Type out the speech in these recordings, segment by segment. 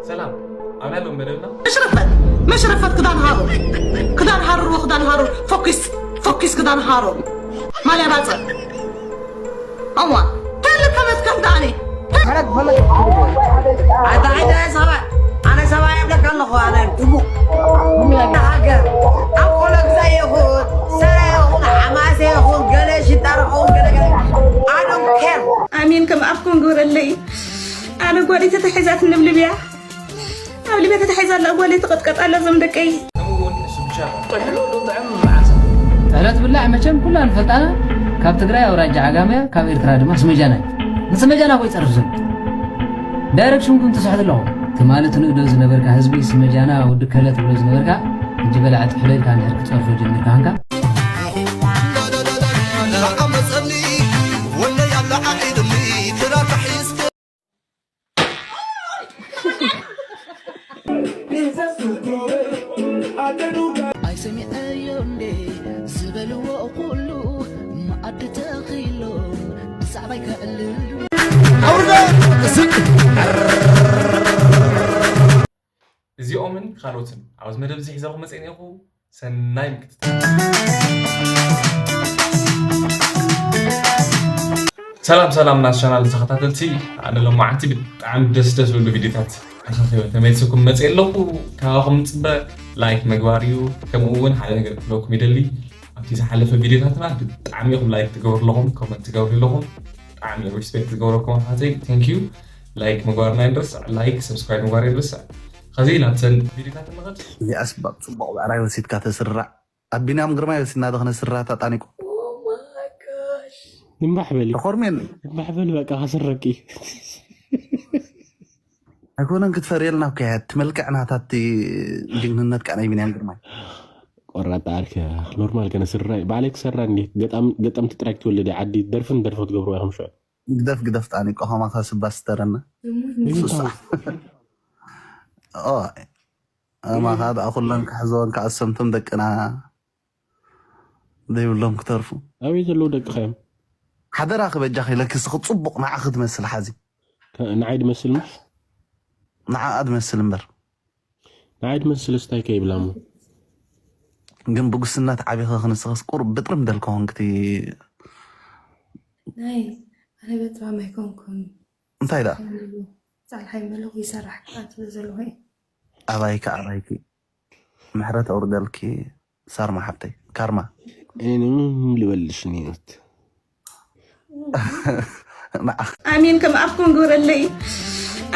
ሰላም፣ ኣብ ናይ ሎም መደብና መሽረፈት መሽረፈት ክዳን ሃሩር ክዳን ሃሩር ወክዳን ሃሩር ፎኪስ ፎኪስ ክዳን ሃሩር ማልያ ባፅዕ እዋ ተልከበት ከም ዳኒ ኣታ ኣታ ሰብኣይ ኣነ ሰብኣይ እብለካ ኣለኹ ኣነ ድሙቕ ሃገር ኣብ ቆሎ ግዛ ይኹን ሰራ ይኹን ሓማሴ ይኹን ገለ ሽጣር ይኹን ገለ ገለ ኣዶም ኬር ኣሜን ከም ኣፍኩም ግበረለይ ኣነ ጓደይ ተታሒዛ ትንብልብ እያ ኣብ ልብያ ተታሒዛ ኣላ ጓደይ ትቐጥቀጥ ኣላ እዞም ደቀይ ከምኡ እውን ስብሻ ጥሕሎ ዶ ጥዕም መዓሳ ጥሕሎ ትብላዕ መቸም ኩላ ንፈልጣና ካብ ትግራይ ኣውራጃ ዓጋመ ካብ ኤርትራ ድማ ስመጃና እዩ ንስመጃና ኮይ ፀርፍ ዘሎ ዳይረክሽንኩም ትስሕት ኣለኹ ትማሊ ትንእዶ ዝነበርካ ህዝቢ ስመጃና ወዲ ከለ ትብሎ ዝነበርካ ሕጂ በላዕ ጥሕሎ ኢልካ እንድሕር ክትፀርፎ ጀሚርካ ኸንካ ኣይሰሚዐዮ እንዴ ዝበልዎ ኩሉ መኣዲ ተኺሎም ብዛዕባይ ከዕልሉ እዚኦምን ካልኦትን ኣብዚ መደብ እዚ ሒዘልኩም መፅእ እኒኹ ሰናይ ምክትታል ሰላም ሰላም ናስ ቻናል ተኸታተልቲ ኣነ ሎማዓንቲ ብጣዕሚ ደስ ደስ ዝብሉ ቪዲዮታት ኣኻኺበ ተመልስኩም መፅእ ኣለኹ ካባኹም ንፅበ ላይክ ምግባር እዩ ከምኡ እውን ሓደ ነገር ክብለኩም ይደሊ ኣብቲ ዝሓለፈ ቪዲዮታትና ብጣዕሚ ኢኹም ላይክ ትገብሩ ኣለኹም ኮመንት ትገብሩ ኣለኹም ብጣዕሚ ሪስፔክት ዝገብረኩም ኣሓተይ thank you like ምግባርና ይንረስዕ like subscribe ምግባር ይንረስዕ ከዚ ናብተን ቪዲዮታት ንኸድ እዚኣስ ባብ ፅቡቕ ብዕራይ ወሲድካ ተስርዕ ኣብ ቢንያም ግርማይ ወሲድና ዶ ክነስርራ ተጣኒቁ እምባሕ በሊ ተኾርሜን እምባሕ በሊ በቃ ከስረቂ ኣይኮነን ክትፈርየልና እኮ እያ ትመልክዕ ናታ እቲ ጅግንነት ከዓ ናይ ቢንያም ግርማይ ቆራጣ ኣልከ ኖርማል ከነ ስራይ ባዕለይ ክሰራ እንዲ ገጣምቲ ጥራይ ክትወልድ ዓዲ ደርፍን ደርፎ ትገብርዋ ኢኹም ሽዑ ግደፍ ግደፍ ጣኒቆ ከማኻ ስባ ስተረና ሱሳ ማኻ ደኣ ኩለን ክሕዘወን ከኣሰምቶም ደቅና ዘይብሎም ክተርፉ ኣበይ ዘለዉ ደቅኻ እዮም ሓደራ ክበጃ ኢለኪ ስኺ ፅቡቕ ንዓኺ ትመስል ሓዚ ንዓይ ድመስል ምሽ ንዓኣ ድመስል እምበር ንዓይ ድመስል ስታይ ከይብላ እሞ ግን ብጉስና ተዓቢኸ ክንስኸስ ቁሩብ ብጥርም ደልከ ኮንክቲ ናይ ኣነ በጥባም ኣይኮንኩን እንታይ ደኣ ፃልሓይ መለኹ ይሰራሕ ኣትብል ዘለኹ ኣባይኪ ኣባይኪ ምሕረት ኣውርደልኪ ሳርማ ሓብተይ ካርማ እኔንም ልበልሽ ኒት ኣሜን ከም ኣፍኩም ግበረለይ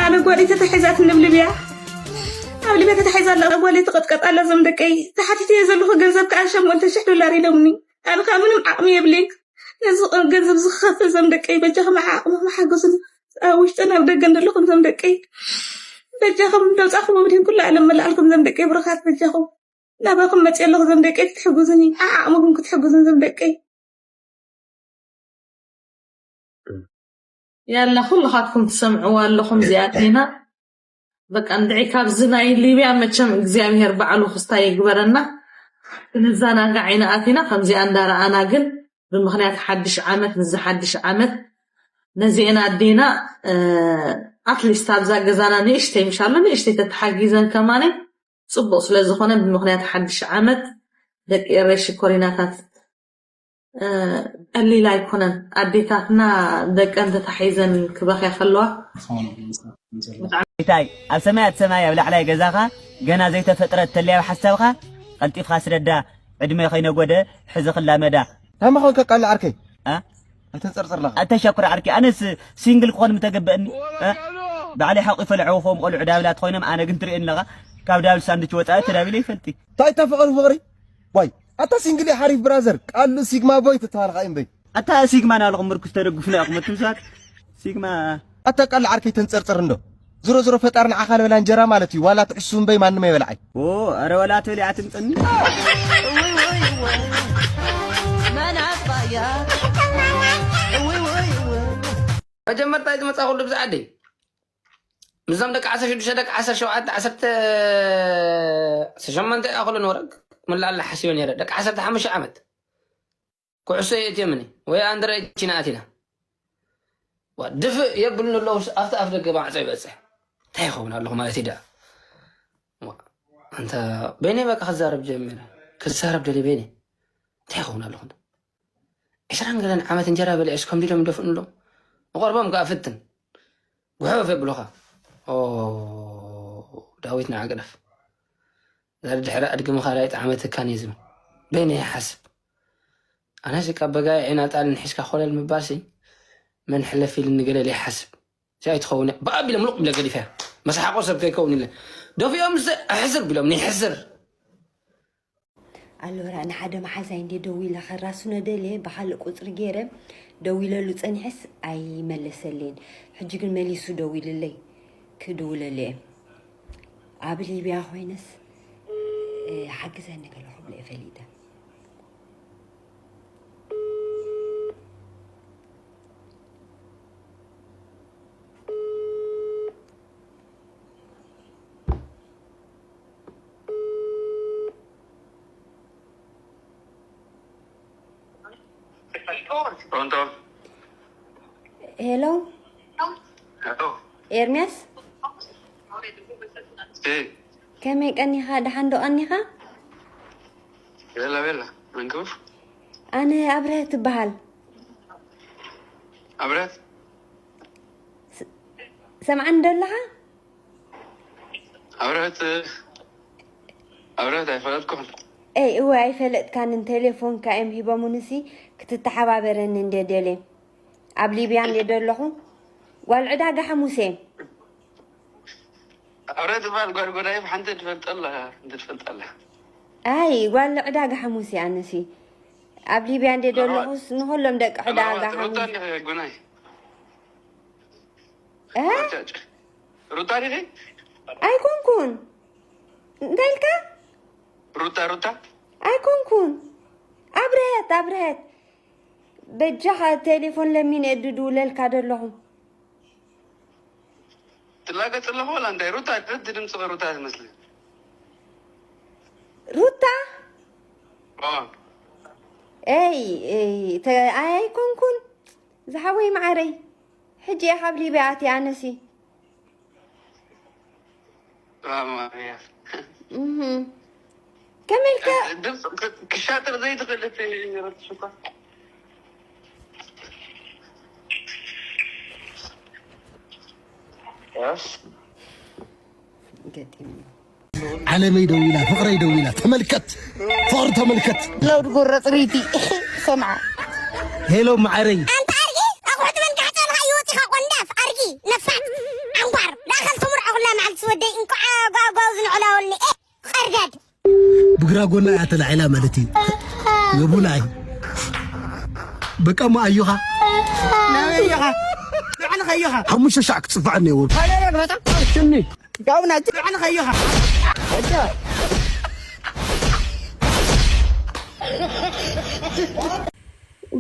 ኣነ ጓደይ ተታሒዛ ትንብልብ እያ ኣብ ልብያ ተታሒዛ ኣላ ጓደይ ትቐጥቀጥ ኣላ እዞም ደቀይ ተሓቲተ እየ ዘለኹ ገንዘብ ከዓ ሸሞንተ ሽሕ ዶላር ኢሎምኒ ኣነ ከዓ ምንም ዓቕሚ የብለይ ነዚ ገንዘብ ዝኸፍል እዞም ደቀይ በጃኹም ዓቕምኹም ሓገዙኒ ኣብ ውሽጥን ኣብ ደገን ዘለኹም እዞም ደቀይ በጃኹም ለውፃኹም ኣብድን ኩሉ ዓለም መላኣልኩም እዞም ደቀይ ብሩኻት በጃኹም ናባኹም መፅእ ኣለኹ እዞም ደቀይ ክትሕግዙኒ ዓዓቕምኹም ክትሕግዙኒ እዞም ደቀይ ያላ ኩልኻትኩም ትሰምዕዋ ኣለኹም እዚኣቲና በቃ እንድዒ ካብዚ ናይ ሊብያ መቸም እግዚኣብሄር ባዕሉ ክስታ ይግበረና ክንዘናጋዕ ኢና ኣቲና ከምዚኣ እንዳረኣና ግን ብምኽንያት ሓድሽ ዓመት ምስዚ ሓድሽ ዓመት ነዚኤን ኣዴና ኣትሊስት ኣብዛ ገዛና ንእሽተይ ምሻሎ ንእሽተይ ተተሓጊዘን ከማነ ፅቡቕ ስለዝኾነ ብምኽንያት ሓድሽ ዓመት ደቂ ኤረይ ሽኮሪናታት ቀሊል ኣይኮነን ኣዴታትና ደቀን ተታሒዘን ክበኽያ ከለዋ እንታይ ኣብ ሰማያት ሰማይ ኣብ ላዕላይ ገዛኻ ገና ዘይተፈጥረት ተለያ ኣብ ሓሳብኻ ቀልጢፍኻ ስደዳ ዕድመ ከይነጎደ ሕዚ ክላመዳ ታማ ኾንካ ቃል ዓርከይ ኣይተንጸርጽር ለኻ ኣተሸኩር ዓርኪ ኣነስ ሲንግል ክኾን ምተገበእኒ ባዕለይ ሓቂፈ ለዐወፎም ቆልዑ ዳብላት ኮይኖም ኣነ ግን ትርእየኒ ኣለኻ ካብ ዳብል ሳንድች ወፃኢ ተዳቢለ ይፈልጢ እንታይ እታ ፍቕሪ ፍቕሪ ዋይ ኣታ ሲንግል ሓሪፍ ብራዘር ቃሉ ሲግማ ቦይ ትተባልኻ እምበይ ኣታ ሲግማ ናልኹም ምርኩስ ተደግፉና ኢኹም ኣቱም ሰባት ሲግማ ኣታ ቃል ዓርከይ ተንፀርፀር እንዶ ዝሮ ዝሮ ፈጣሪ ንዓኻ ልበላ እንጀራ ማለት እዩ ዋላ ትዕሱ እምበይ ማንም ኣይበልዓይ ኦ ኣረ ወላ ተሊዓ ትምፅኒ መጀመርታ ዝመፃ ኩሉ ብዛዓደይ ምዞም ደቂ ዓሰርተ ሽዱሽተ ደቂ ዓሰርተ ሸውዓተ ዓሰርተ ሸሞንተ ይኣኽሉ ነበረ ክምላኣላ ሓሲበ ነይረ ደቂ ዓሰርተ ሓሙሽተ ዓመት ኩዕሶ የእትዮምኒ ወይ ኣንድረች ኢና ኣቲና ድፍእ የብሉን ኣለዉ ኣብቲ ኣፍ ደገ ማዕፆ ይበፅሕ እንታይ ይኸውን ኣለኹ ማለት እዩ ደኣ። ዋ፣ ኣንታ በይነይ በቃ ክዛረብ ጀሚረ። ክዛረብ ደልየ በይነይ። እንታይ ይኸውን ኣለኹ? ዕስራን ገለን ዓመት እንጀራ በሊዐስ ከም ድዶም ይደፍእንሎም። መቐርቦም ከኣ ፍትን። ጉሐፍ የብሉኻ። ኦ፣ ዳዊት ንዓ ግደፍ። ዛሪ ድሕሪ ኣድጊ ምኻድ ኣይጠዓመትካን እየ ዝብል። በይነይ ይሓስብ። ኣነስ እካ በጋይ ዒና ጣልን ሒዝካ ኮለል ምባልሲ መን ሕለፍ ኢልኒ ገለ ኢለ ይሓስብ። እዚ ኣይትኸውን እያ። ብኣቢለ ምሉቕ ኢለ ገዲፈያ። መሳሓቆ ሰብ ከይከውን ኢለ። ደፊኦም ዝ-፣ ኣሕዝር ቢሎም፣ ንሕዝር። ኣሎራ ንሓደ መሓዛይ እንዴ ደዊለ ከራስኖ ደልየ ብኻልእ ቁጽሪ ገይረ ደዊለሉ ጸኒሐስ ኣይመለሰልየን። ሕጂ ግን መሊሱ ደዊልለይ ክድውለሉ እየ። ኣብ ሊብያ ኮይነስ፣ እ፣ ሓግዘኒ ገለ ክብሎ እየ ፈሊጠ። ፕሮንቶ። ሄሎ፣ ሄሎ። ኤርሚያስ፣ እ፣ ከመይ ቀኒኻ? ደሓን ዶ ቀኒኻ? ቤላ፣ ቤላ፣ መንክፍ። ኣነ ኣብርሀት ትበሃል። ኣብርሀት? ስ-፣ ሰምዓኒ ዶ ኣለኻ? ኣብርሀት፣ ኣብርሀት ኣይፈለጥኩን። ኤይ፣ እወ፣ ኣይፈለጥካንን። ቴሌፎንካ እዮም ሂቦሙንሲ ክትተሓባበረኒ እንደ ደልየ። ኣብ ሊብያ እንደ ደለኹ ጓል ዕዳጋ ሓሙሴ። ኣብርሀት ትበሃል ጓል ጎዳይፍ ሓንቲ ትፈልጠላ፣ ሓንቲ ትፈልጠላ። ኣይ፣ ጓል ዕዳጋ ሓሙሴ ኣነሲ። ኣብ ሊብያ እንደ ደለኹስ ንኹሎም ደቂ ዕዳጋ ሩታ ሓሙሴ። እንዲኺ ጉናይ? እ? ሩታ፣ ሩታ ዲኺ? ኣይኮንኩን። እንታይ ኢልካ? ሩታ፣ ሩታ? ኣይኮንኩን። ኣብርሀት፣ ኣብርሀት። በጃኻ ቴሌፎን ለሚነ እየ ድድውለልካ ደለኹ። ትላገጽ ኣለኹ ወላ እንታይ? ሩታ፣ እቲ ድምፂ ሩታ ትመስሊ። ሩታ? ኦ። ኤይ፣ ኤይ፣ ተ-፣ ኣይኮንኩን። ዝሓወይ መዓረይ። ሕጂ እየ ካብ ሊብያ ኣትየ ኣነሲ። ራማርያ። እህ። ከመይ ኢልካ? ድምፅ ክ-፣ ክሻጥር ዘይትኽእል እቲ ረብሽ እኳ። ያስ። ገጢሙ። ዓለመይ ደዊላ፣ ፍቕረይ ደዊላ፣ ተመልከት፣ ፍቕሪ ተመልከት። ላውድ ጎረ ጽሪቲ፣ ሰምዓ። ሄሎ መዓረይ። ኣንታ ኣርጊ፣ ኣቑሑት መን ካሕጸልካ እዩ ወጺኻ ቆንዳፍ፣ ኣርጊ፣ ነፋጥ፣ ዓንኳር፣ ዳእኸል ትምርዖ ኩላ መዓልቲ ወደይ፣ እንቋዕ ጓጓው ዝንዕላወልኒ፣ ኤ፣ ቐርዳድ። ብግራ ጎና እያ ተላዒላ ማለት እዩ። የቡናይ። በቃ ማ ኣዮኻ? ናበይ ኣዮኻ? ንዓንኻ ኣዮኻ? ሓሙሽተ ሻዕ ክጽፋዕ እኒአዎ። ሃለለ ግበጣ። ሽኒ። ጋውና ንዓንኻ ኣዮኻ?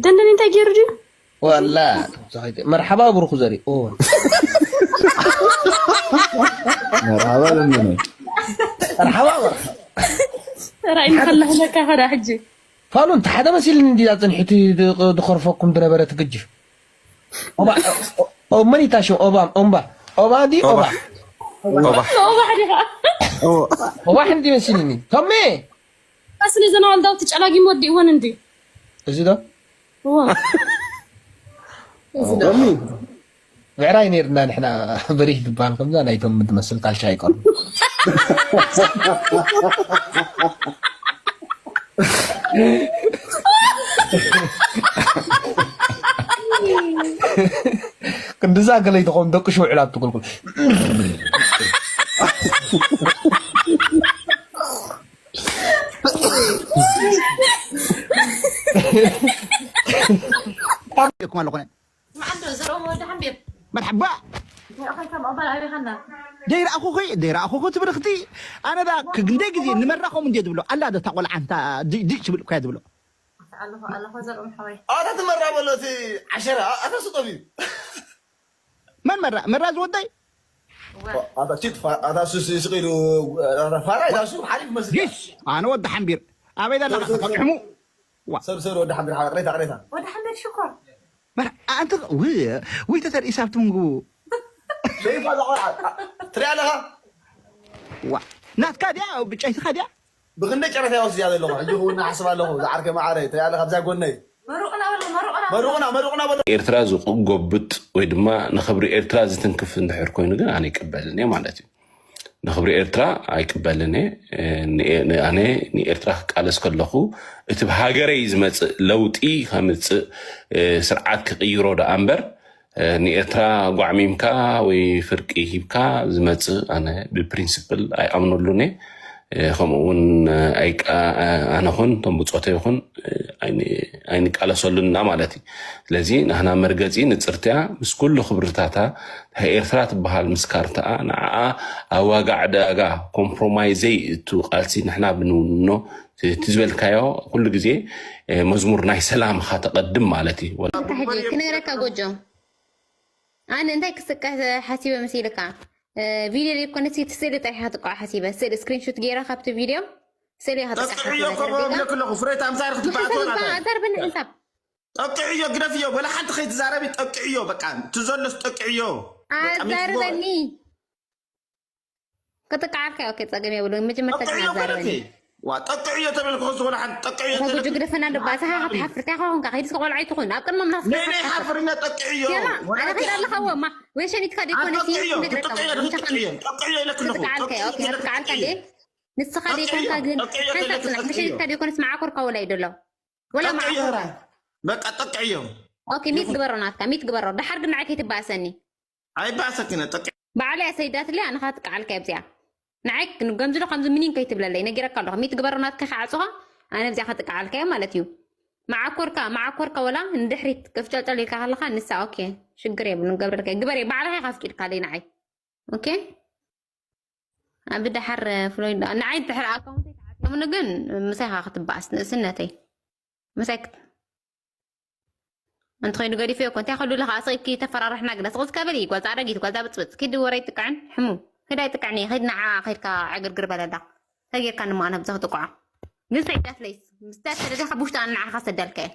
ደንደን እንታይ ገይሩ ድዩ? ዋላ፣ መርሓባ ብሩኽ ዘርኢ። ኦ። መርሓባ ለምነ። መርሓባ፣ መርሓባ። ራእይ ንኸለኽለካ ኸዳ ሕጂ። ፋሉን፣ ሓደ መሲልኒ እንዲያ ጽንሒቲ ድ-፣ ድኸርፈኩም ድነበረ ትግጅፍ። ኦባ፣ ኦ-፣ ኦ-፣ መን ይታሽም? ኦባ፣ ኦምባ። ኦባ ዲ ኦባ። ኦባ። ኦባ። ኦባ ሕዲኻ። ኦ። ኦባ ሕንዲ መሲልኒ። ቶሜ! ኣስሊ ዘናዋልዳው ትጨላጊም ወዲእወን እንዲ። እዚ ዶ? እዋ። እዚ ዶ? ሎሚ ብዕራይ ነይርና ንሕና። በሪህ ዝበሃል ከምዛ ናይቶም ትመስል ካልሻ ኣይቀርቡ። ክንድዛ ገለ ይትኸውን ደቂ ሽውዕል ኣብቲ ቁልቁል። ይኩም ኣለኹነ። መዓንዶ ዘርኦም ወዲ ሓምቤብ። መርሓባ። ንዕኸይ ከም ኣባል ኣበይኻና? ደይረኣኹኺ፣ ደይረኣኹኺ ትብርኽቲ። ኣነ ዳ ክንደይ ግዜ ንመራኸም እንድየ ዝብሎ። ኣላ ዶ እታ ቆልዓ እንታ ድ-፣ ድጭ ትብል እኮ እያ ዝብሎ። ኣለኹ፣ ኣለኹ ዘርኦም ሓወይ። ኣታ ትመራ በሎ እቲ ዓሸራ፣ ኣታ ስጦም እዩ። መን መራ? መራ ዝወደይ? እወ። ኣታ ቺት ፋ-፣ ኣታ ሱ-፣ ሱ-፣ ስቕ ኢሉ፣ ኣታ ፋራ፣ ኣታ ሱ ሓሪፍ መስል። ይሽ፣ ኣነ ወዲ ሓምቢር። ኣበይ ደለኻ? ሰብ፣ ሰብ፣ ካብ ሕሙ? ዋ። ሰብ፣ ሰብ ወዲ ሓምቢር፣ ሓ-፣ ቅሬታ፣ ቅሬታ። ወዲ ሓምቢር ሽኮር። መራ-፣ ኣንተ፣ ውይ፣ ውይ፣ ተተርእይ ሳብቲ ምንግቡ። ሰይፋ እዛ ቆልዓ ትሪኣ ኣለኻ? ዋ፣ ናትካ ድያ? ብጨይትኻ ድያ? ብኽንደይ ጨረታ እያ ወስድያ ዘለኹ። ሕጂ እውን እሓስብ ኣለኹ። ዝዓርከ መዓረይ፣ ትሪኣ ኣለኻ ኣብዛ ጎነይ። መሩቕና በሎ፣ መሩቕና በሎ። መሩቕና፣ መሩቕና በሎ። ኤርትራ ዝጎብጥ ወይ ድማ ንኽብሪ ኤርትራ ዝትንክፍ እንድሕር ኮይኑ ግን ኣነ ኣይቅበልን እየ ማለት እዩ። ንኽብሪ ኤርትራ ኣይቅበልን እየ። ን-፣ ን-፣ ኣነ ንኤርትራ ክቃለስ ከለኹ እቲ ብሃገረይ ዝመጽእ ለውጢ ከምጽእ፣ እ፣ ስርዓት ክቕይሮ ደኣ እምበር፣ እ፣ ንኤርትራ ጓዕሚምካ ወይ ፍርቂ ሂብካ ዝመጽእ ኣነ ብፕሪንስፕል ኣይኣምነሉን እየ። እ፣ ከምኡ እውን፣ እ፣ ኣይቃ-፣ ኣነ ኹን እቶም ብጾተይ ይኹን፣ እ፣ ኣይን-፣ ኣይንቃለሰሉን ኢና ማለት እዩ። ስለዚ ናህና መርገጺ ንጽርትያ ምስ ኩሉ ክብርታታ፣ እታ ኤርትራ ትበሃል ምስ ካርታኣ፣ ንዓኣ ኣብ ዋጋ ዕዳጋ ኮምፕሮማይዝ ዘይእቱ ቃልሲ ንሕና ብንውንኖ፣ እቲ ዝበልካዮ ኩሉ ግዜ፣ እ፣ መዝሙር ናይ ሰላም ኢኻ ተቐድም ማለት እዩ። ወላ እንተ ሕጂ ክነግረካ ጎጆ፣ ኣነ እንታይ ክስቀ ሓሲበ መሲልካ? እ፣ ቪድዮ ዘይኮነሲ እቲ ስእሊ ጥራሕ ኢኻ ትጥቅዖ ሓሲበ። ስእሊ ስክሪንሹት ገይረ ካብቲ ቪድዮ ስእሊ ኢኻ ትጥቅዖ ጠቅዕዮ ሓሲበ። ከቦ ተረዲእካ? ብለክ ኣለኹ። ፍሬት ኣምሳር ክትበኣቶ ሓሳብ ናታ። ኣዛርበኒ ሓሳብ። ጠቅዕዮ፣ ግደፍዮ። ወላ ሓንቲ ከይትዛረቢ ጠቅዕዮ። በቃ፣ እቲ ዘሎስ ጠቅዕዮ። በቃ፣ ሚትጎ-፣ ኣዛርበኒ። ክጥቅዓልካ፣ ኦኬ፣ ጸገም የብሉን። መጀመርታ ግን ጠቅዕዮ ኣዛርበኒ። ኮነቴ። ዋ፣ ጠቅዕዮ ተበልኩ፣ ዝኾነ ሓንቲ ጠቅዕዮ እታ ተበልኩ። ጉጅ ግደፈና፣ ደባ፣ እታ ሃ-፣ ክትሓፍር፣ እንታይ ኾንካ? ከይድስ ቆልዓ ኣይትኹን። ኣብ ቅድሞም ናት እዮማ፣ ክትሓፍር። ኣነ ከይደ ኣለኻ፣ ወ፣ ማ-፣ ወይ ሸኒትካ ደይኮነ፣ ኣጠቅዕዮ፣ ክነግረካ፣ ትጠቅዕዮ፣ ምሳኻ ትጠቅዕዮ፣ ጠቅዕዮ ኢለክ ኣለኹ። ክጥቅዓልካ፣ ኦኬ፣ ጠቅዕዮ፣ ክትጥቅዓልካ ጠቅዕዮ። ደይ? ንስኻ ጠቅዕዮ፣ ደይኮንካ ግን፣ ጠቅዕዮ ሓንሳብ ተለክ ጽናሕ፣ ጠቅዕዮ። ምሸት ኢልካ ደይኮነስ መዓኮርካ ወላ ኣይደሎ። ወላ ጠቅዕዮ መዓኮር። ራ። በቃ ጠቅዕዮ። ኦኬ፣ ሚት ግበሮ ናትካ፣ ሚት ግበሮ። ደሓር ግን ንዓይ ከይትባእሰኒ። ኣይባእሰክን እየ፣ ጠቅዕዮ። ባዕለይ ኣሰይዳትለይ ኣነ ኻትቃዓልካ እየ ኣብዚኣ። ንዓይ ግን ገምዚ ዶ ከምዚ ምኒን ከይትብለለይ ነጊረካ ኣለኹ። ሚት ግበሮ ናትካ ክዓጽኻ ኣነ ኣብዚኣ ኻትቃዓልካ እየ ማለት እዩ። መዓኮርካ፣ መዓኮርካ ወላ ንድሕሪት ገፍጨልጨል ኢልካ ከለኻ ንሳ ኦኬ፣ ሽግር የብሉን፣ ገብረልካ እየ። ግበር እየ፣ ባዕልኻ ኢኻ ኣፍቂድካለይ ንዓይ። ኦኬ? ኣብ ደሓር ፍሎይድ ንዓይ ድሕሪ ኣካውንተይ ተዓጽዮምኒ ግን ምሳይ ኢኻ ክትበኣስ ንእስነተይ። ምሳይ ክት-፣ እንተኾይኑ ገዲፈዮ እኮ፣ እንታይ ከሉልኻ? ስቕ ኢልኪ ተፈራርሕና ግዳ። ስቕ እስከ በሊ፣ ጓል ጻዕዳ ጊት፣ ጓል ዛብጽብጽ። ኪዲ ወረ ኣይጥቅዕን፣ ሕሙ። ኪድ ኣይጥቅዕኒ፣ ኪድ ንዓ ኸይድካ ዕግርግር በለላ። እንታይ ጌርካ ንማ ነብዛ ክጥቅዖ? ግን ሰይዳት ለይስ፣ ምስታ ተደሊኻ ብውሽጢ ኣነ ንዓኻ ሰዳልካ እየ።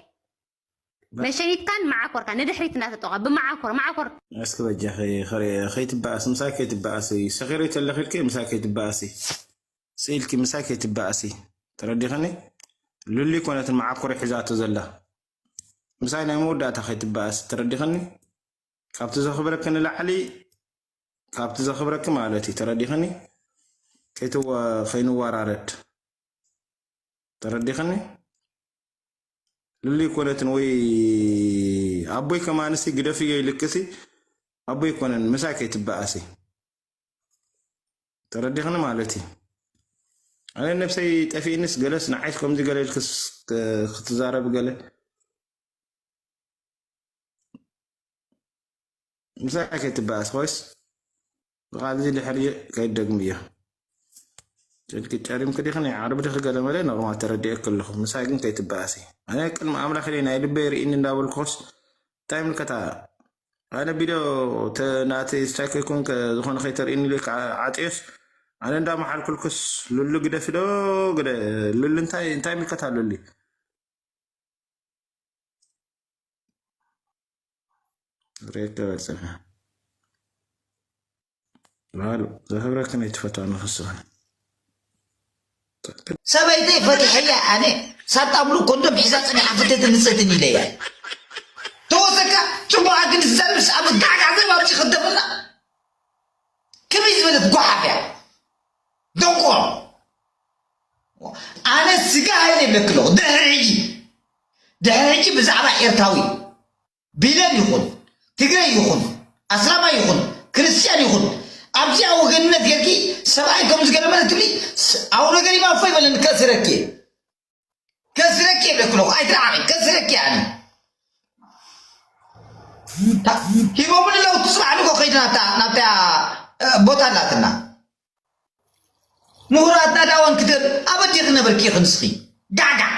መሸኒትካን መዓኮርካ፣ ንድሕሪት እናተጠቋ፣ ብመዓኮር፣ መዓኮር። እስኪ በጃኺ፣ ኸሪ-፣ ከይትበኣሲ፣ ምሳይ ከይትበኣሲ። ሰኺረይ ተለኺልኪ፣ ምሳይ ከይትበኣሲ። ስኢልኪ፣ ምሳይ ከይትበኣሲ። ተረዲኽኒ? ሉሊ ኮነትን መዓኮር ሒዛቶ ዘላ። ምሳይ ናይ መወዳእታ ከይትበኣሲ። ተረዲኽኒ? ካብቲ ዘኽብረኪ ንላዕሊ፣ ካብቲ ዘኽብረኪ ማለት እዩ። ተረዲኽኒ? ከይትወ-፣ ከይንወራረድ። ተረዲኽኒ? ሉሊ ኮነትን ወይ ኣቦይ ከማንሲ ግደፍዮ ኢልክሲ፣ ኣቦይ ኮነን ምሳይ ከይትበኣሲ። ተረዲኽኒ ማለት እዩ። ኣነ ነብሰይ ጠፊእንስ ገለስ ንዓይስ ከምዚ ገለ ኢልክስ ክ-፣ ክትዛረብ ገለ። ምሳይ ከይትበኣስ ኮይስ፣ ብቓልዚ ድሕሪ ከይትደግምዮ። ስልኪ ጨሪምኪ ዲኺ፣ ናይ ዓርቢ ዲኺ ገለ መለ ኖርማል ተረዲኤኪ ኣለኹ። ምሳይ ግን ከይትበኣሲ። ኣነ ቅድሚ ኣምላኽ ኢለ ናይ ልበይ ርኢኒ እንዳበልኩስ፣ እንታይ ምልከታ? ኣነ ቪድዮ ተ-፣ ናተይ ስታይ ከይኮን ከ-፣ ዝኾነ ከይተርእኒ ኢለ ከ-፣ ዓጥዮስ፣ ኣነ እንዳመሓልኩልኩስ፣ ሉሉ ግደፊ ዶ ግደ-፣ ሉሉ እንታይ፣ እንታይ ምልከታ ሉሉ? ሬድ ገበል ጽንሐ። በሉ፣ ዘኽብረክን ኣይትፈትዋ ንኽስኽን። ሰበይተይ ፈቲሐያ ኣነ፣ ሳጣ ሙሉእ ኮንዶም ሒዛ ጸኒሓ ፍትትን ንጽህትን ኢለያ። ተወሰካ፣ ጽቡቓ ግን ዝዛረብ ሰኣብ ጋዕጋዕ ዘብ ኣብዚ ክደፍና። ከመይ ዝበለት ጓሓፍ እያ። ደንቆሮ። ኣነ ስጋ ሃይለ ይብለኪ ኣለኹ። ድሕሪ ሕጂ፣ ድሕሪ ሕጂ ብዛዕባ ኤርትራዊ ቢለን ይኹን፣ ትግረ ይኹን፣ ኣስላማይ ይኹን፣ ክርስትያን ይኹን፣ ኣብዚኣ ወገንነት ጌርኪ ሰብኣይ ከም ዝገለመለ ትብሊ፣ ስ-፣ ኣቡነ ገሪማ እፎ ይበለኒ፣ ከእስረኪ እየ። ከእስረኪ እየ ይብለኪ ኣለኹ። ኣይትርዓቂ፣ ከእስረኪ እየ ኣነ። ታ-፣ ሂቦምኒ ኣለዉ፣ እቲ ጽባሕ ንጎ ከይዱ ናብታ፣ ናብታ፣ እ፣ ቦታ ኣላትና። ምሁራት ናዳዋን ክትብል ኣበዴኺ ነበርኪ ኢኺ ንስኺ። ጋዕጋዕ።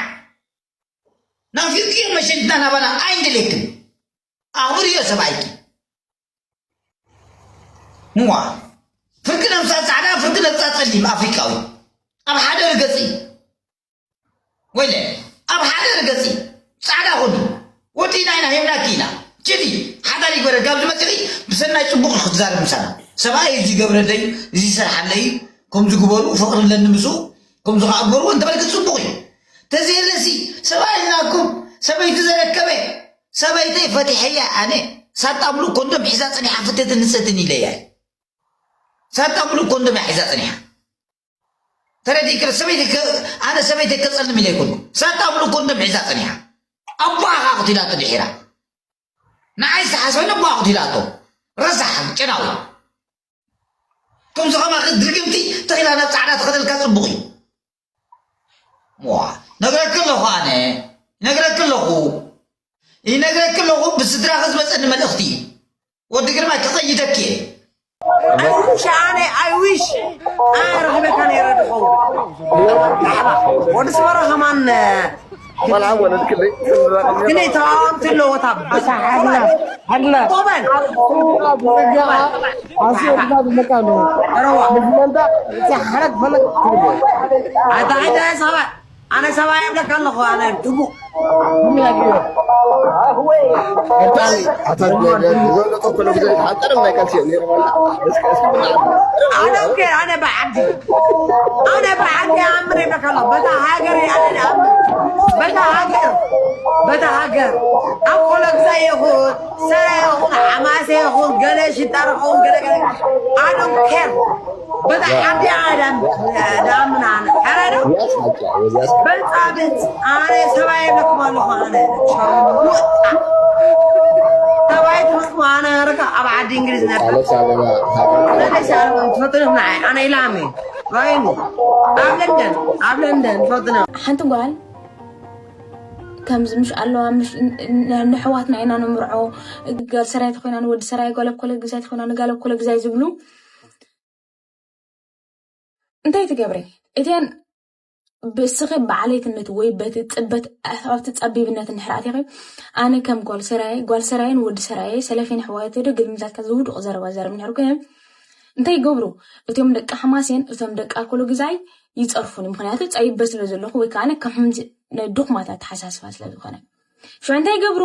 ናፊቅክዮ መሸኒትና ናባና ኣይንደልየክን። ኣኽብርዮ ሰብኣይኪ። እዋ። ፍርቂ ነብሳ ጻዕዳ፣ ፍርቂ ነብሳ ጸሊም ኣፍሪቃዊ። ኣብ ሓደ ርገጺ። ወይለ፣ ኣብ ሓደ ርገጺ። ጻዕዳ ኩኒ። ወዲ ኢና ኢና፣ ሄብናኪ ኢና። ችዲ ሓዳር ይግበረ። ካብ ዝመፅኺ ብሰናይ ፅቡቕ እዩ ክትዛረብ ምሳና። ሰብኣይ እዚ ይገብረለይ፣ እዚ ይሰርሓለይ፣ ከምዚ ግበሩ፣ ፍቕሪ ኣለኒ ምስኡ፣ ከምዚ ከዓ ግበርዎ እንተበልኪ ፅቡቕ እዩ። ተዘየለሲ ሰብኣይ ኢልናኩም፣ ሰበይቲ ዘረከበ፣ ሰበይተይ ፈቲሐያ ኣነ። ሳጣ ሙሉእ ኮንዶም ሒዛ ፀኒሓ ፍትትን ንሰትን ኢለያ። ሳጣ ሙሉእ ኮንዶም እያ ሒዛ ፀኒሓ። ተረዲእክረ ሰበይቲ ከ-፣ ኣነ ሰበይቲ ከፀልም ኢለ ኣይኮንኩ። ሳጣ ሙሉእ ኮንዶም ሒዛ ፀኒሓ። ኣቦኻ ክትኢላቶ ድሒራ። ንዓይ ዝተሓስበኒ ኣቦኻ ክትኢላቶ። ረሳሕ ጨናዊ። ከምዚ ከማኺ ድርግምቲ ተኺላ ናብ ፃዕዳ ተኸደልካ ፅቡቕ እዩ። ዋ፣ ነግረኪ ኣለኹ ኣነ። ነግረኪ ኣለኹ። ይነግረኪ ኣለኹ ብስድራኺ ዝመፀኒ መልእኽቲ እዩ። ወዲ ግርማይ ክቐይደኪ እየ። I wish ኣነ፣ I wish ኣነ ረኺበካ ነይረ ድኸውን። ወዲ ስመራ ከማን ቆልዓ ወለድክለይ ክንደይ ተቓወምቲ ኣለዎ እታ በታ ሓድላ ሓድላ። ቆበል። ኣስዮ ድማ ዝመቃ ኣለዎ። ረዋ። ንፍለንታ፣ እቲ ሓረግ ፈለግ ትብሎ። ኣታ፣ ኣታ፣ ሰባ-፣ ኣነ ሰብኣይ እብለካ ኣለኹ፣ ኣነ ድቡቕ። ኣታ፣ ዝበለጠ ኮሎ ግዜ ሓጠርም ናይ ካልሲ ነይሩ። እስከ፣ እስከ፣ I don't care፣ ኣነ ብዓዲ። ኣነ ብዓዲ ኣምር እብለካ ኣለኹ። በታ ሃገር እየ ኣነ ድኣምር። በታ ሃገር። በታ ሃገር። ኣብ ኮሎ ግዜ ይኹን፣ ሰረ ይኹን፣ ሓማሴ ይኹን፣ ገለ ሽጣር ይኹን፣ ገለ፣ ገለ። I don't care። በታ ዓዲ ኣዳም ዳምና ሓራዶ በጻብት ኣነ ሰብኣይ ለኩም ኣለኹ ኣነ ሸርሙጣ ሰብኣይ ትመስሉ ኣነ ረካ ኣብ ዓዲ እንግሊዝ ነበር። ትፈጥኖም ንዓይ ኣነ ኢላሚ ራይኑ ኣብ ለንደን ኣብ ለንደን ትፈጥኖም ሓንቲ ጓል ከምዚ ምሽ ኣለዋ ምሽ ን- ን- ንሕዋትና ኢና ንምርዖ። ጋል ሰራይ ተኮይና ንወዲ ሰራይ ጋል ኮለ ግዛይ ተኮይና ንጋል ኮለ ግዛይ ዝብሉ እንታይ ትገብሪ? እተን ብስኺ ብዓሌትነት ወይ በቲ ጽበት ኣብቲ ጸቢብነት እንድሕር ኣቲኺ፣ ኣነ ከም ጓል ሰራየ፣ ጓል ሰራየን ወዲ ሰራየ፣ ሰለፊን ኣሕዋተይ ዶ ግልምዛትካ ዝውድቕ ዘረባ ዘረብ እንድሕር ኮይነ፣ እንታይ ይገብሩ? እቶም ደቂ ሓማሴን፣ እቶም ደቂ ኣኮሎ ግዛይ ይጸርፉኒ። ምኽንያቱ ጸቢበ ስለ ዘለኹ ወይ ከኣ ኣነ ከም ሕምዚ ናይ ድኹማት ኣተሓሳስባ ስለ ዝኾነ። ሽዑ እንታይ ይገብሩ?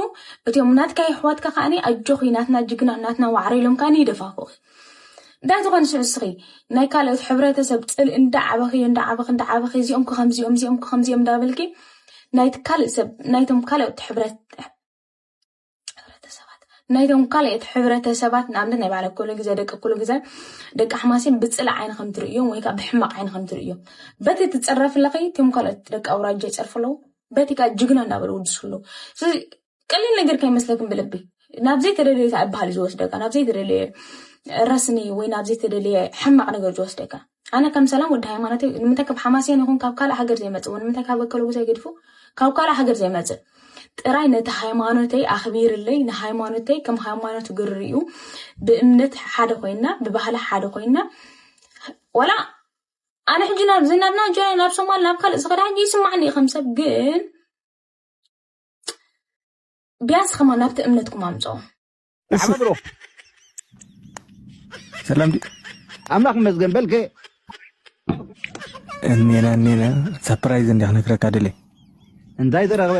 እቶም ናትካ የሕዋትካ ከኣኒ ኣጆኺ ናትና ጅግና ናትና ዋዕሮ ኢሎም ከኣኒ ይደፋፍኡኺ። እንታይ ዝኾነ ሽዑ እስኺ ናይ ካልኦት ሕብረተሰብ ጽልኢ እንዳዓበኺ እንዳዓበኺ እንዳዓበኺ እዚኦም ከ ከምዚኦም እዚኦም ከ ከምዚኦም እንዳበልኪ ናይቲ ካልእ ሰብ ናይቶም ካልኦት ሕብረት ሕብረተሰባት ናይቶም ካልኦት ሕብረተሰባት ንኣብነት ናይ ባዕለ ኩሉ ግዜ ደቂ ኩሉ ግዜ ደቂ ኣሕማሴን ብጽልኢ ዓይኒ ከም ትርእዮም ወይ ከዓ ብሕማቕ ዓይኒ ከም ትርእዮም በቲ ትጸረፊ ኣለኺ እቶም ካልኦት ደቂ ኣውራጃ ይጸርፉ ኣለዉ። በቲ ከኣ ጅግና እንዳበሉ ይውድሱ ኣለዉ። ስለዚ ቀሊል ነገር ከይመስለክን ብልቢ ናብ ዘይተደለየ ተኣባህሊ ዝወስደካ ናብ ዘይተደለየ ረስኒ ወይ ናብ ዘይተደለየ ሕማቕ ነገር ዝወስደካ። ኣነ ከም ሰላም ወዲ ሃይማኖተይ ንምንታይ ካብ ሓማስያን ይኹን ካብ ካልእ ሃገር ዘይመጽእ ወይ ንምንታይ ካብ ኣከለጉ ዘይገድፉ ካብ ካልእ ሃገር ዘይመጽእ ጥራይ ነቲ ሃይማኖተይ ኣኽቢርለይ ንሃይማኖተይ ከም ሃይማኖት ግርሪኡ ብእምነት ሓደ ኮይና ብባህሊ ሓደ ኮይና ወላ ኣነ ሕጂ ናብ ዝናድና ጆ ናብ ሶማል ናብ ካልእ ዝኸዳ ሕጂ ይስማዕኒ እዩ ከም ሰብ ግን ቢያንስ ከማን ናብቲ እምነትኩም ኣምፅኦ። ሰላም ዲ ኣምላኽ ይመስገን በልከ እኔና እኔና ሳፕራይዝ እንዲያ ክነግረካ ደለ እንታይ ተረኽበ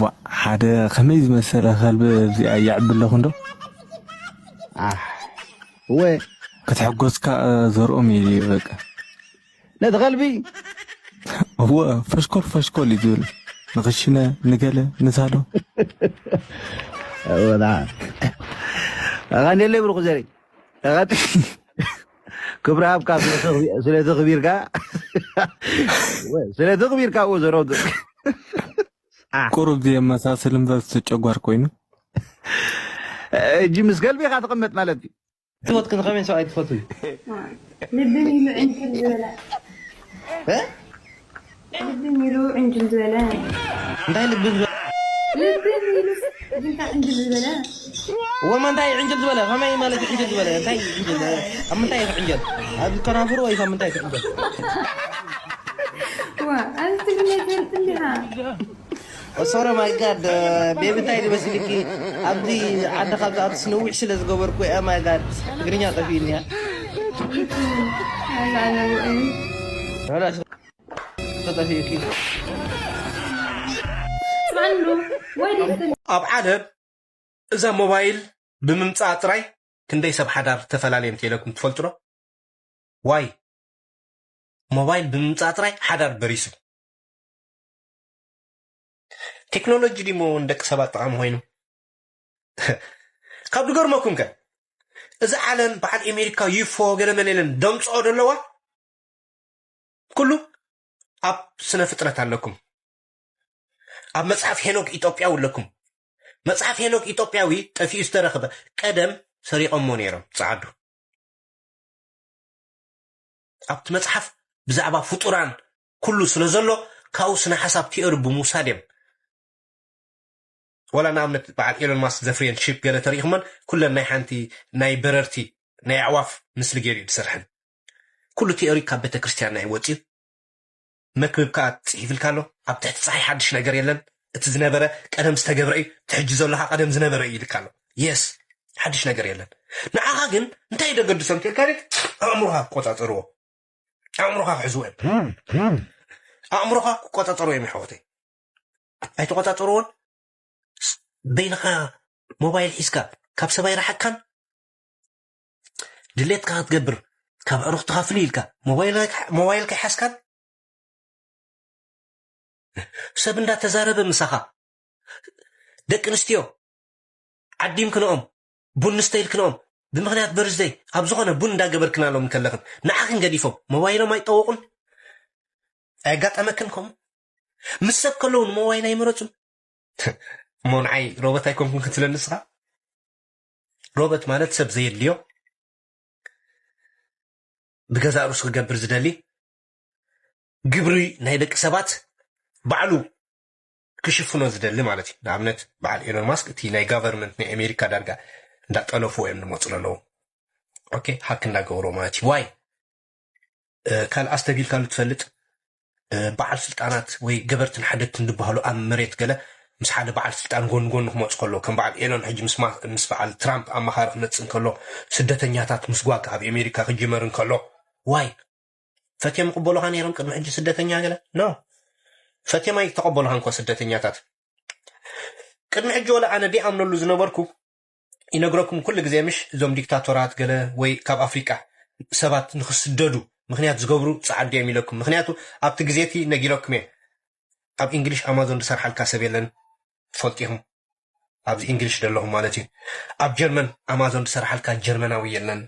ዋ ሓደ ከመይ ዝመሰለ ከልቢ እዚኣ የዕቢ ኣለኹ እንዶ ኣሕ እወ ክትሕጎስካ ዘርኦም እዩ በቃ ነቲ ከልቢ እወ ፈሽኮል ፈሽኮል እዩ ዝብል ንኽሽነ ንገለ ንሳሎ ኣቐንየለይ ብሩኹ ዘሪ ክብሪ ሃብካ ስለተኽቢርካ ስለተኽቢርካ እዎ ዘረው ቁሩብ ዘየመሳስል እምበር ጨጓር ኮይኑ እጂ ምስ ከልቢ ኢኻ ትቕመጥ ማለት እዩ ትፈት ክንኸመን ሰብኣይ ትፈትው ልቢ ሚሉ ዕንክል ዝበለ ልቢ ሚሉ ዕንክል ዝበለ እንታይ ልቢ ዝበለ ልቢ ሚሉ ግንታ ዕንክል ዝበለ ወማ እንታይ ዕንክል ዝበለ ከመይ ማለት ዕንክል ዝበለ እንታይ ዕንክል ኣብ ምንታይ ይፍ ዕንክል ኣብ ከናፍሩ ወይ ካብ ምንታይ ይፍ ዕንክል ዋ ኣብዚ ትግርኛ ትፈልጥ እንዲኻ ሶሪ ማይ ጋድ ቤቢ እንታይ ድመስልኪ ኣብዚ ዓዲ ካብ ዝኣትስ ነዊሕ ስለ ዝገበርኩ እያ ማይ ጋድ ትግርኛ ጠፊእኒ እያ ተጠፊእኪ ኣብ ዓለም እዛ ሞባይል ብምምፃእ ጥራይ ክንደይ ሰብ ሓዳር ተፈላለየ እንተኢለኩም ትፈልጡ ዶ? ዋይ፣ ሞባይል ብምምፃእ ጥራይ ሓዳር በሪሱ። ቴክኖሎጂ ድሞ ንደቂ ሰባት ጠቓሚ ኮይኑ? ካብ ድገርመኩም ከ፣ እዚ ዓለም በዓል ኣሜሪካ ዩፎ ገለ መለ ኢለን ደምፅኦ ደለዋ። ኩሉ ኣብ ስነ ፍጥረት ኣለኩም። ኣብ መጽሓፍ ሄኖክ ኢትዮጵያዊ ኣለኩም። መጽሓፍ ሄኖክ ኢትዮጵያዊ ጠፊኡ ዝተረኽበ፣ ቀደም ሰሪቖሞ ነይሮም ጸዓዱ። ኣብቲ መጽሓፍ ብዛዕባ ፍጡራን ኩሉ ስለ ዘሎ፣ ካብኡ ስነ ሓሳብ ቲዮሪ ብምውሳድ እዮም። ወላ ንኣብነት በዓል ኤሎን ማስክ ዘፍርየን ሺፕ ገለ ተሪኢኹመን፣ ኩለን ናይ ሓንቲ ናይ በረርቲ ናይ ኣዕዋፍ ምስሊ ገይሩ እዩ ዝሰርሐን። ኩሉ ቲዮሪ ካብ ቤተ ክርስቲያን ናይ ወፅዩ። መክብብ ከዓ ፅሒፍልካ ኣሎ። ኣብ ትሕቲ ፀሓይ ሓድሽ ነገር የለን። እቲ ዝነበረ ቀደም ዝተገብረ እዩ፣ እቲ ሕጂ ዘሎ ከዓ ቀደም ዝነበረ እዩ ኢልካ ኣሎ። የስ፣ ሓድሽ ነገር የለን። ንዓኻ ግን እንታይ ደገድሶም ተልካ፣ ኣእምሮኻ ክቆፃፀርዎ፣ ኣእምሮኻ ክሕዝዎ እዮም። ኣእምሮኻ ክቆፃፀርዎ እዮም፣ ይሓወተይ። ኣይተቆፃፀርዎን። በይንኻ ሞባይል ሒዝካ ካብ ሰብ ኣይረሓቅካን። ድሌትካ ክትገብር፣ ካብ ኣዕሩኽትኻ ፍልይ ኢልካ ሞባይልካ፣ ሞባይልካ ይሓዝካን። ሰብ እንዳተዛረበ ምሳኻ፣ ደቂ ኣንስትዮ ዓዲምክንኦም፣ ቡን ንስተይልክንኦም፣ ብምኽንያት በርዝደይ ኣብ ዝኾነ ቡን እንዳገበርክናሎም እንከለኽን፣ ንዓኽን ገዲፎም ሞባይሎም ኣይጠወቑን። ኣየጋጠመክን ከምኡ? ምስ ሰብ ከለዉ ንሞባይል ኣይመረጹን። እሞ ንዓይ ሮቦት ኣይኮንኩን ክትብለኒ ንስኻ? ሮቦት ማለት ሰብ ዘየድልዮ፣ ብገዛእ ርእሱ ክገብር ዝደሊ፣ ግብሪ ናይ ደቂ ሰባት ባዕሉ ክሽፍኖ ዝደሊ ማለት እዩ። ንኣብነት በዓል ኤሎን ማስክ እቲ ናይ ጋቨርንመንት ናይ ኣሜሪካ ዳርጋ እንዳጠለፉ እዮም ዝመፁ ዘለዉ። ኦኬ፣ ሃክ እንዳገበሩ ማለት እዩ። ዋይ? እ፣ ካልእ ኣስተብሂልካሉ ትፈልጥ? እ፣ በዓል ስልጣናት ወይ ገበርትን ሓደግትን ዝበሃሉ ኣብ መሬት ገለ ምስ ሓደ በዓል ስልጣን ጎን ጎን ክመፁ ከለዉ፣ ከም በዓል ኤሎን ሕጂ ምስ ማ-፣ ምስ በዓል ትራምፕ ኣማኻሪ ክመፅእ እንከሎ፣ ስደተኛታት ምስጓግ ኣብ ኣሜሪካ ክጅመር እንከሎ፣ ዋይ? ፈትዮም ይቕበሉኻ ነይሮም ቅድሚ ሕጂ ስደተኛ ገለ? ኖ። ፈትዮም ኣይተቐበሉኻን እኮ ስደተኛታት። ቅድሚ ሕጂ ወላ ኣነ ደይኣምነሉ ዝነበርኩ፣ ይነግረኩም ኩሉ ግዜ፣ ምሽ እዞም ዲክታቶራት ገለ ወይ ካብ ኣፍሪቃ ሰባት ንክስደዱ ምኽንያት ዝገብሩ ጸዓዱ እዮም ኢለኩም። ምኽንያቱ ኣብቲ ግዜ እቲ ነጊረኩም እየ። ኣብ እንግሊሽ ኣማዞን ዝሰርሓልካ ሰብ የለን፣ ትፈልጡ ኢኹም። ኣብዚ እንግሊሽ ዘለኹም ማለት እዩ። ኣብ ጀርመን ኣማዞን ዝሰርሓልካ ጀርመናዊ የለን።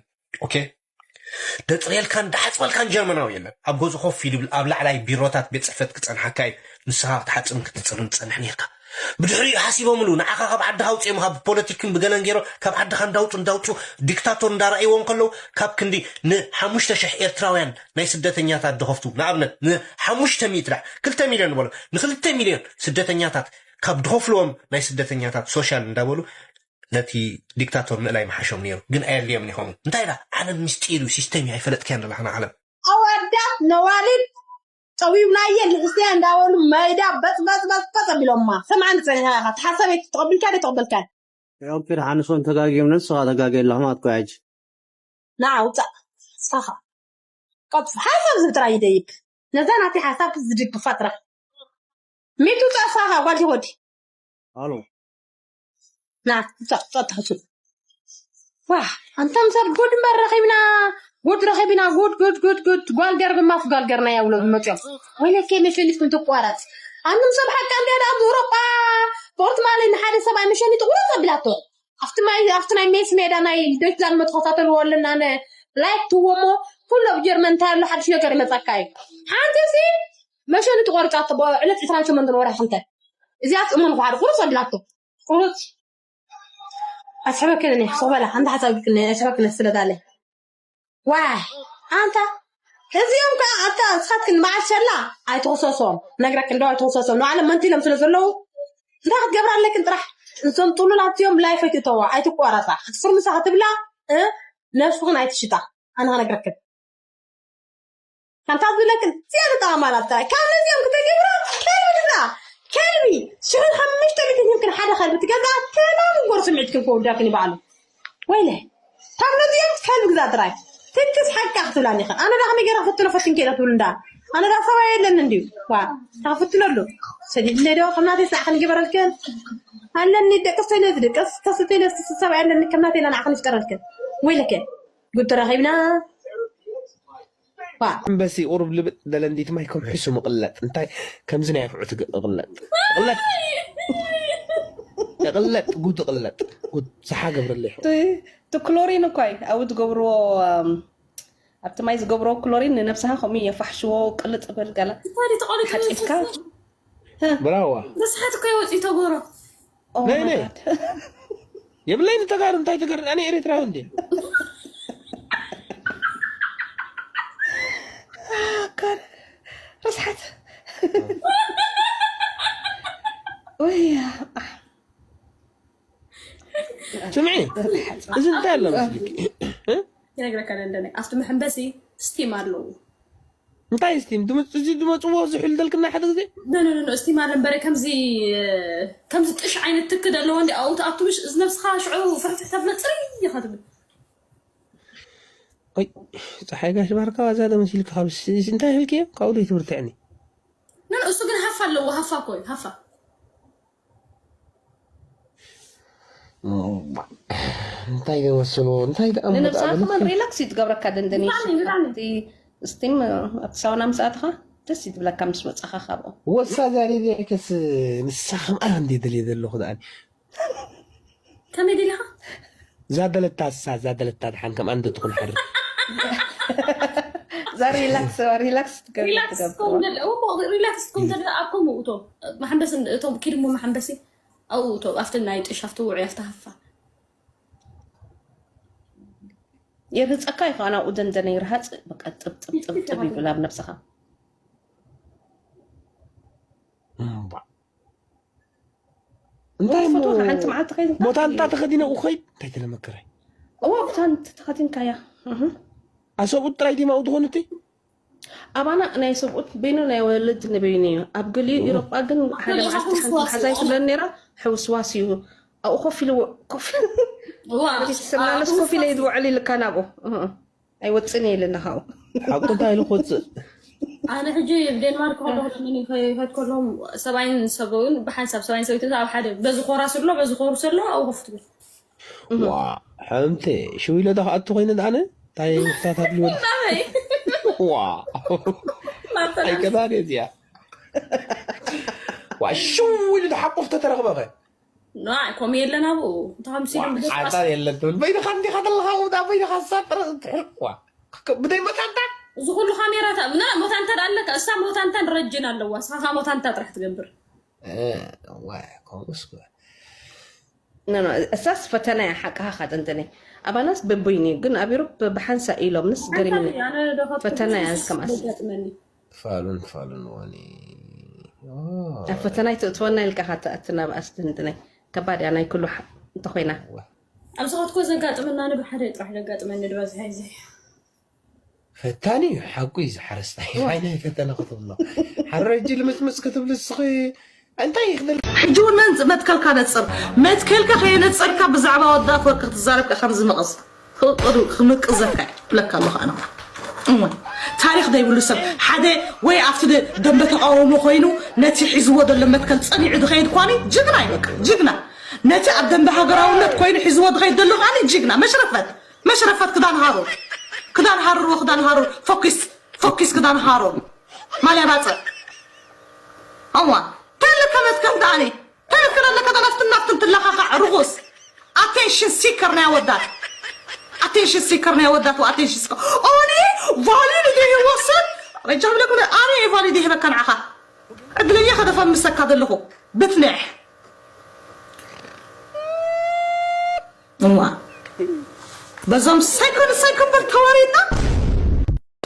ኦኬ፣ ደጽርየልካን ደሓጽበልካን ጀርመናዊ የለን። ኣብ ገዝኡ ኮፍ ኢሉ ኣብ ላዕላይ ቢሮታት ቤት ጽሕፈት ክጸንሓካ እዩ። ንስኻ ክትሓጽብን ክትጽርን ትጸንሕ ነርካ። ብድሕሪኡ ሓሲቦምሉ፣ ንዓኻ ካብ ዓድኻ ኣውጺኦም፣ ካብ ፖለቲክን ብገለን ገይሮ ካብ ዓድኻ እንዳውጹ እንዳውጹ፣ ዲክታቶር እንዳረኣይዎም ከለዉ፣ ካብ ክንዲ ንሓሙሽተ ሽሕ ኤርትራውያን ናይ ስደተኛታት ዝኸፍቱ፣ ንኣብነት ንሓሙሽተ ሚእቲ ዳዕ፣ ክልተ ሚልዮን ንበሎ፣ ንክልተ ሚልዮን ስደተኛታት ካብ ዝኸፍልዎም ናይ ስደተኛታት ሶሻል እንዳበሉ ነቲ ዲክታቶር ምእላይ ምሓሾም ነይሩ። ግን ኣየድልዮምን ይኸውን። እንታይ ዳ ዓለም ምስጢር እዩ፣ ሲስተም እዩ፣ ኣይፈለጥካያን ዘለኻ ንዓለም። ኣወዳት ነዋሊድ ጠዊብናየ ንእስተያ እንዳበሉ መይዳ በጽ በጽ በጽ በጽ ኣቢሎማ። ሰምዓኒ ጸኒሕካ ኢኻ። ተሓሳበይቲ ተቐቢልካ ዶ ተቐበልካ? ኦኬ፣ ደሓን ንሶም ተጋግዮም፣ ንስኻ ተጋግየ ኣለኻ ማለት እኮ ሕጂ። ንዓ ውጻእ። ንስኻ ቀጥፍ። ሓሳብ ዝህብ ጥራይ ይደይብ። ነዛ ናተይ ሓሳብ ዝድግፋ ጥራሕ። ሚቱ ውጻእ፣ ንስኻ ጓል ወዲ። ኣሎ። ና፣ ውጻእ፣ ውጻእ፣ ተሓሱ። ዋህ፣ ኣንታ ምሳድ ጉድ እምበር ረኺብና፣ ጉድ ረኺብና፣ ጉድ፣ ጉድ፣ ጉድ፣ ጉድ። ጓል ገር ብማፍ ጓል ገርና ያውሎ ዝመጽኦም። ወይለከ መሸኒት ክንትቋረጽ። ኣንም ሰብ ሓቃ እንዲያ ኣብ ኤውሮጳ ፖርትማሊ ንሓደ ሰብኣይ መሸኒት ቁረጽ ኣቢላቶ። ኣብቲ ማይ፣ ኣብቲ ናይ ሜስ ሜዳ ናይ ዶይችላንድ መትኸታተልዎ ኣለና፣ ነ ላይክ ትዎ እሞ፣ ኩሉ ኣብ ጀርመን እንታይ ኣሎ ሓድሽ ነገር ይመጻካ እዩ። ሓንቲ ሲ መሸኒት ቆርጻ ተቦ-፣ ዕለት ዕስራን ሸሞንተን ወርሒ ክንተ። እዚኣ እመን ኳሓድ ቁርጽ ኣቢላቶ። ቁርጽ። ኣስሕበክን እኔ፣ ሱቕ በላ፣ ሓንቲ ሓሳብ ይብልክን እኔ፣ ኣስሕበክን ስለ ዛለ። ዋይ፣ ኣንታ፣ እዚኦም ከኣ፣ ኣታ፣ ንስኻትክን መዓስ ሸላ ኣይትኽሰሶም። ነግረክን ዶ ኣይትኽሰሶም። ንባዕሎም መንቲሎም ስለ ዘለዉ፣ እንታይ ክትገብራ ኣለክን ጥራሕ። እዞም ጥሉላት እዚኦም ላይፍ ኣይትእተዋ፣ ኣይትቋረጻ። ክትፍርምሳ ክትብላ፣ እ፣ ነብስኽን ኣይትሽጣ። ኣነ ክነግረክን። ኣንታ ዝብለክን፣ እዚኣ ንጠቓማ ናብታ። ካብ ነዚኦም ክተገብራ፣ ከልቢ ግዛ። ከልቢ፣ ሽሕን ሓሙሽተ ሚእትን ሂብክን ሓደ ከልቢ ትገዝኣ፣ ተማም እምበር ስምዒትክን ከወዳክን ይበዓሉ። ወይለ፣ ካብ ነዚኦም ከልቢ ግዛ ጥራይ። ትንክስ ሓቃ ክትብላኒ ኢኽን። ኣነ ዳ ከመይ ገይረ ክፍትኖ ፈቲንከ ኢለ ትብል እንዳ። ኣነ ዳ ሰብኣይ የለን እንድዩ። ዋ፣ እታ ክፍትነሉ። ሰዲድለይ ዶ፣ ከም ናተይ ስራሕ ክንግበረልክን? ኣለኒ ደቂ ሰይለ ዝድቅስ፣ ተስፈ ሰይለ ሰብኣይ ኣለኒ፣ ከም ናተይ ኢላ ንዓኽን ይፍጠረልክን። ወይለከ፣ ጉድ ተራኺብና። ዋ። ኣንበሲ ቁሩብ ልብጥ ደለንዲት ማይ ከም ሕሱ ምቕለጥ። እንታይ ከምዚ ናይ ኣፍዑ ትግ-፣ እቕለጥ። እቕለጥ። እቕለጥ፣ ጉድ እቕለጥ። ጉድ ሰሓ ገብረለይ። እቲ፣ እቲ ክሎሪን እኳ እዩ። ኣብኡ ትገብርዎ፣ ኣም፣ ኣብቲ ማይ ዝገብርዎ ክሎሪን ንነብስኻ ከምኡ የፋሕሽዎ፣ ቅልጥ በል ገላ። እንታይ ተቐሊጡ ሓጺብካ? ይወጽእ? ህ። ብራዋ። ብስሓት እኮ ይወጽእ ተጎሮ። Oh ነይ፣ my ነይ። God። የብለይን ተጋሩ እንታይ ትገር-፣ ኣነ ኤርትራዊ እንዴ? God። ርስሓት። ወይ፣ ስምዒ፣ ርስሓት። እዚ እንታይ ኣሎ መስልኪ? እ? ይነግረካ ደንደነ። ኣብቲ መሐንበሲ ስቲም ኣለዎ። እንታይ ስቲም? ድመጽ-፣ እዚ ድመጽዎ ዝሑል ደልክና ሓደ ግዜ? ኖ፣ ኖ፣ ኖ፣ ኖ፣ ስቲም ኣለ እምበረ ከምዚ፣ ከምዚ ጥሽ ዓይነት ትክ ደለዎ እንዲ ኣብኡ ትኣቱ ምሽ፣ እዚ ነብስኻ ሽዑ ፍሕፍሕ ተብለ ጽርይ ኢኻ ትብል። ወይ፣ ጸሓይ ጋሽ ባርካ ዋዛ ዶ መሲልካ ካብ ስ-፣ ስ-፣ እንታይ ኢልክዮ? ካብኡ ዶ ይትብርትዕኒ? ኖ፣ ኖ፣ እሱ ግን ሃፋ ኣለዎ፣ ሃፋ እኮ እዩ፣ ሃፋ። እንታይ ይመስሉ? እንታይ ደኣ ንነብስኻ መጣ ከማን ሪላክስ እዩ ትገብረካ ደንደኒ። ብጣዕሚ፣ ብጣዕሚ። እቲ ስቲም ኣብቲ ሳውና ምስ ኣተኻ ደስ እዩ ትብለካ ምስ ወጻኻ ካብኡ። ወሳ ዛሬ ዲያከስ ንሳ ከም ኣረ እንደ ደልየ ዘለኹ ደኣ። ከመይ ደሊኻ? ዛደለታ እሳ፣ ዛደለታ ደሓን ከም ኣንድ ትኹን ሓሪ። እዛ ሪላክስ፣ ሪላክስ ትገብር፣ ሪላክስ ትገብር። ትኩም ደለ-፣ እሞ ሪላክስ ትኩም ደለ ኣብ ከምኡ እቶም መሐንበሲ እቶም ኪድሞ መሐንበሲ ኣብኡ እቶም ኣብቲ ናይ ጥሽ ኣብቲ ውዑይ ኣብቲ ሃፋ። የርህጸካ እዩ ከኣ ናብኡ ደንደነ ይርሃጽ፣ በቃ ጥብ፣ ጥብ፣ ጥብ፣ ጥብ ይብል ኣብ ነብስኻ። እምባ። እንታይ እሞ ፈትዋ ሓንቲ መዓልቲ ከይድ እንታይ ሞታንታ ትብል? ተኸዲነ እኾይ እንታይ ተለመከራይ? እዋ፣ ሞታንታ ተኸዲንካያ። እህ። ኣሰብኡት ጥራይ ዲማ ዝኾኑቲ? ኣባና ናይ ሰብኡት በይኑ ናይ ወለድ ንበይኑ እዩ። ኣብ ገሊኡ ኣብ ኢሮጳ ግን ሓደ ገሊኡ መዓልቲ ሓንቲ ሓውስዋስ መሓዛይ እዩ። ትብለን ነይራ፣ ሕውስዋስ እዩ። ኣብኡ ኮፍ ኢሉ፣ ኮፍ እዋ፣ ኮፍ ኢሉ፣ ስላልስ ኣብኡ ኮፍ ኢለ ኮፍ ይድውዕል ኢልካ ናብኡ። እህ። ኣይወፅእን እየ ኢለና ካብኡ። ሓቁ እንታይ ኢሉ ክወፅእ? ኣነ ሕጂ ኣብ ዴንማርክ ከለኹ ከይድ ከለኹም ሰብኣይን ሰብኡን ብሓንሳብ ሰብኣይን ሰበይትን ኣብ ሓደ በዚ ኮራስ ኣሎ፣ በዚ ኮርስ ኣሎ፣ ኣብኡ ኮፍ ትብል። እህ። ዋ፣ ሓምቴ፣ ሽው ኢለ ዶ ክኣቱ ኮይነ ደኣነ? እንታይ ምኽታታት ሊወድ? ናበይ? ዋ። ናብተን ኣይገባን እየ እዚኣ። ዋ፣ ሽው ኢሉ ተሓቁፍ ተተረኽበኸ? ና፣ ከምኡ የለን ኣብኡ። እንተ ከምሲ ኢሎም ብደስታ ዓጣ የለን ትብል። በይንኻ እንዲኻ ዘለኻ፣ ኣብኡ በይንኻ ዝሳጥር ትሕርቅ። ዋ። ክ-፣ ብደይ መታንታ? እዚ ኩሉ ካሜራታ-፣ ና፣ መታንታ ደኣ ኣለካ። እሳ መታንታን ረጅን ኣለዋ። እሳ ኸኣ መታንታ ጥራሕ ትገብር። እ፣ ዋ፣ ከምኡስ ግበር። ኖ፣ ኖ፣ እሳስ ፈተና እያ፣ ሓቅኻ ካጠንጥኒ። ኣባናስ በቦይኒ እዩ፣ ግን ኣብ ዩሮፕ ብሓንሳእ ኢሎምንስ ገሪሙኒ። ሓንሳእ እያ፣ ኣነ ዶ ካብ ፈተና እያ፣ ትብልስ እስከ መኣስ። ዘጋጥመኒ። ክፋሉን ክፋሉን ወኒ። ኦ። ኣብ ፈተና ኣይትእትወና ኢልካ ካተኣትና ብኣስ ትንጥነይ። ከባድ እያ ናይ ኩሉ ሓ-፣ እንተኾይና። ዋ። ኣብ ዝኸድኮ ዘጋጥመና ንብሓደ ጥራሕ ዘጋጥመኒ ድበዝሐ እዚ። ፈታኒ እዩ፣ ሓቁ እዩ፣ እዚ ሓረስታይ። ዋ። ዓይነ ፈተነ ክትብሎ። ሓረጂ ልምጽምጽ ክትብል እስኺ እንታይ ይኽደል? ሕጂ እውን መንጽ-፣ መትከልካ ነጽር። መትከልካ ከየነጸርካ ብዛዕባ ወዲ ኣፈወርቂ ክትዛረብ ከ ከምዚ ምቕዝ-፣ ክ-፣ ክምቅዘካ እዩ። ብለካ ኣለኹ ኣነ። እወ። ታሪኽ ዘይብሉ ሰብ ሓደ ወይ ኣብቲ ደ-፣ ደንበ ተቃውሞ ኮይኑ ነቲ ሒዝዎ ዘሎ መትከል ጸኒዑ ዝኸይድ ኳኒ ጅግና እዩ በቃ። ጅግና። ነቲ ኣብ ደንበ ሃገራውነት ኮይኑ ሒዝዎ ዝኸይድ ዘሎ ኳኒ ጅግና። መሽረፈት። መሽረፈት ክዳን ሃሩር። ክዳን ሃሩር ወክዳን ሃሩር። ፎኪስ፣ ፎኪስ ክዳን ሃሩር። ማልያ ባጽዕ። እዋ። ተልከ መትከል ደኣኒ። ተልከ ለለከ ደናፍትን ናፍትን ትለኻኻዕ ርኹስ። ኣቴንሽን ሲከር ናይ ኣወዳት። ኣቴንሽን ሲከር ናይ ኣወዳት ወኣቴንሽን ሲከር። ኦኒ ቫሊድ ዲሂ ወስን። ረጃ ብለኩም ኣነ ቫሊድ ይህበካ ንዓኻ። ዕድለኛ ከደፈምሰካ ዘለኹ። ብትንሕ። እዋ። በዞም ሳይኮን ሳይኮን በል ተዋሪድና።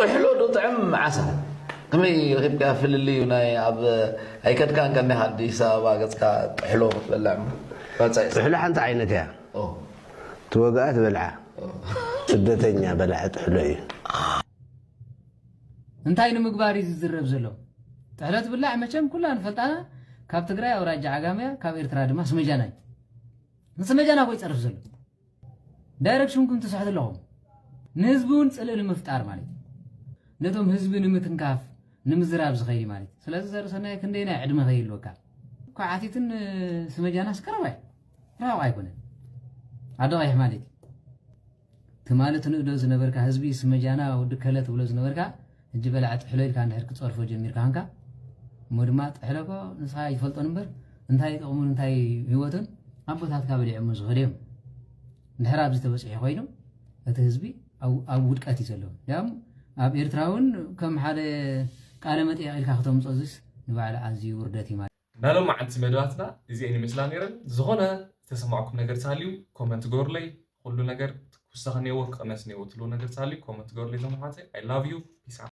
ጥሕሎ ዶ ጥዕም ዓሳ? ከመይ ረኺብካ ፍልልዩ ናይ ኣብ ኣይከድካን ቀኒኻ ኣዲስ ኣበባ ገጽካ ጥሕሎ ክትበልዕ እሞ? ባጽዕ። ጥሕሎ ሓንቲ ዓይነት እያ። ኦ። ትወግኣ ትበልዓ። ኦ። ስደተኛ በላዒ ጥሕሎ እዩ። እንታይ ንምግባር እዩ ዝዝረብ ዘሎ? ጥሕሎ ትብላዕ መቸም ኩላ ንፈልጣና ካብ ትግራይ ኣውራጃ ዓጋመያ፣ ካብ ኤርትራ ድማ ስመጃና እዩ። ንስመጃና እኮ ይጸርፍ ዘሎ። ዳይሬክሽንኩም ትስሕቱ ኣለኹም። ንህዝቢ እውን ጽልኢ ንምፍጣር ማለት እዩ። ነቶም ህዝቢ ንምትንካፍ፣ ንምዝራብ ዝኸይድ ማለት እዩ። ስለዚ ዘርእሰናይ ክንደይናይ ዕድመ ከይህልወካ። ኳዓቲትን ስመጃናስ ቀረባ እዩ። ራቕ ኣይኮነን። ኣደ ቀይሕ ማለት እዩ። ትማሊ ትንእዶ ዝነበርካ ህዝቢ ስመጃና ወዲ ከለ ትብሎ ዝነበርካ እጅ በላዕ ጥሕሎ ኢልካ እንድሕር ክጸርፎ ጀሚርካ ኸንካ እሞ ድማ ጥሕሎ እኮ ንስኻ ይፈልጦን እምበር እንታይ ጥቕሙን እንታይ ህይወቱን ኣቦታትካ በሊዖሞ ዝኸዱ እዮም። እንድሕር ኣብዚ ተበፂሑ ኮይኑ እቲ ህዝቢ ኣብ ውድቀት እዩ ዘሎ። ያም ኣብ ኤርትራ እውን ከም ሓደ ቃለ መጠየቕ ኢልካ ክተምፆ እዚስ ንባዕሉ ኣዝዩ ውርደት እዩ ማለት። ናሎም መዓልቲ መደባትና እዚአን ይመስላ ነይረን። ዝኾነ ዝተሰማዕኩም ነገር ተሃልዩ ኮመንት ገሩለይ። ኩሉ ነገር ክውሰኸ ነይዎ ክቕነስ ነይዎ ትልዎ ነገር ተሃልዩ ኮመንት ገሩለይ። ዘመሓተይ I love you. Peace out.